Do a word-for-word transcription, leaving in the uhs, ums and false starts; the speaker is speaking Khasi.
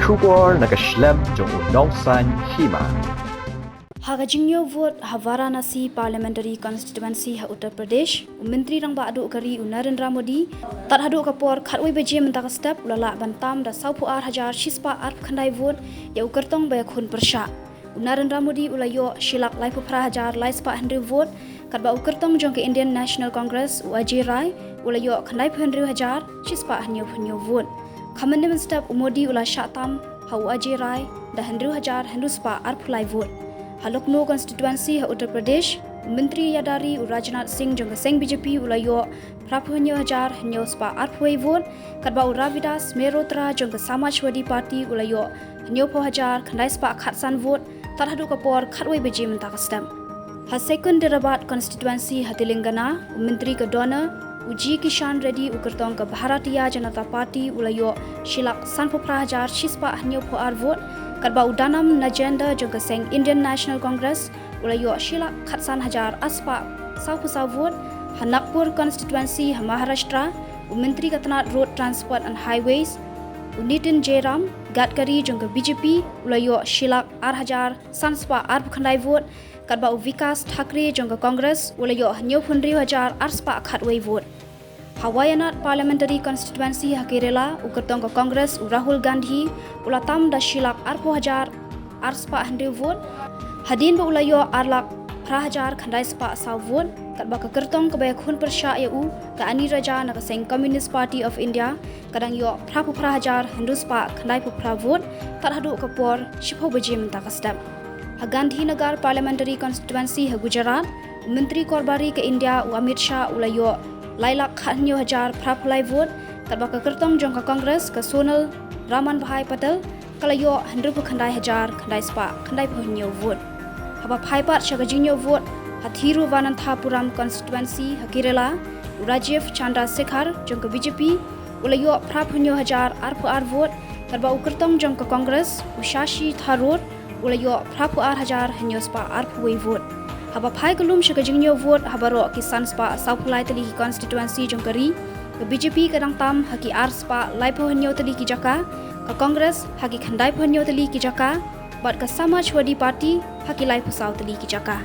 Khubor na ka shlem jong u Nongsaiñ Hima. Ha ka jingñiew vote ha Varanasi Parliamentary Constituency ha Uttar Pradesh, u Myntri Rangbah Duh ka ri u Narendra Modi, tad haduh ka por khatwei baje mynta ka step u la lah ban tam da sawphew ar hajar shispah arphew khyndai vote ïa u kyrtong ba ïakhun pyrshah. U Narendra Modi u la ïoh shi lak laiphew phra hajar laispah hynriew vote, katba u kyrtong jong ka Indian National Congress u Ajay Rai u la ïoh khyndaiphew hynriew hajar shispah hynñiewphew hynñiew vote. Khamne mynstep u Modi u la shah tam ha u Ajay Rai da hynriew hajar hynriew spah arphew lai vote. Ha Lucknow constituency ha Uttar Pradesh, u Myntri ïada ri u Rajnath Singh jong ka seng B J P u la ïoh phraphew hynñiew hajar hynñiew spah arphew wei vote, katba u Ravidas Mehrotra jong ka Samajwadi Party u la ïoh hynñiewphew hajar khyndai spah khatsan vote, tad haduh ka por khatwei baje mynta ka step. Ha Secunderabad constituency ha Telangana, u Myntri ka DoNER, u G Kishan Reddy u kyrtong ka Bharatiya Janata Party u la ïoh shi lak sanphew phra hajar shispah hynñiewphew ar vote, katba u Danam Nagendra jong ka seng Indian National Congress u la ïoh shi lak khatsan hajar arspah sawphew saw vote. Ha Nagpur constituency ha Maharashtra, u Myntri ka tnad Road Transport and Highways, u Nitin Jairam Gadkari jong ka B J P u la ïoh shi lak ar hajar san spah arphew khyndai vote, katba u Vikas Thackeray jong ka Congress u la ïoh hynñiewphew hynriew hajar arspah khatwei vote. Ha Wayanad Parliamentary Constituency ha Kerala, u kyrtong ka Congress u Rahul Gandhi u la tam da shi lak arphew hajar arspah hynriew vote, hadien ba u la ïoh ar lak phra hajar khyndai spah saw vote, katba ka kyrtong kaba ïakhun pyrshah ïa u ka Annie Raja na ka seng Communist Party of India ka dang ïoh phraphew phra hajar hynriew spah khyndaiphew phra vote, tad haduh ka por shiphew baje mynta ka step. Ha Gandhinagar Parliamentary Constituency ha Gujarat, u Myntri Korbari ka India u Amit Shah u la ïoh lai lak khathynñiew hajar phraphew lai vote, katba ka kyrtong jong ka Congress ka Sonal Ramanbhai Patel ka la ïoh hynriewphew khyndai hajar khyndai spah khyndaiphew hynñiew vote. Haba phai pat sha ka jingñiew vote ha Thiruvananthapuram constituency ha Kerala, u Rajiv Chandrasekhar jong ka B J P u la ïoh phraphew hynñiew hajar arphew ar vote, katba u kyrtong jong ka Congress u Shashi Tharoor u la ïoh phraphew ar hajar hynñiew spah arphew wei vote. Haba phai ka lum sha ka jingñiew vote ha baroh ki san spah sawphew lai tylli ki constituency jong ka ri, ka B J P ka dang tam ha ki ar spah laiphew hynñiew tylli ki jaka, ka Congress ha ki khyndaiphew hynñiew tylli ki jaka, bad ka Samajwadi Party ha ki laiphew saw tylli ki jaka.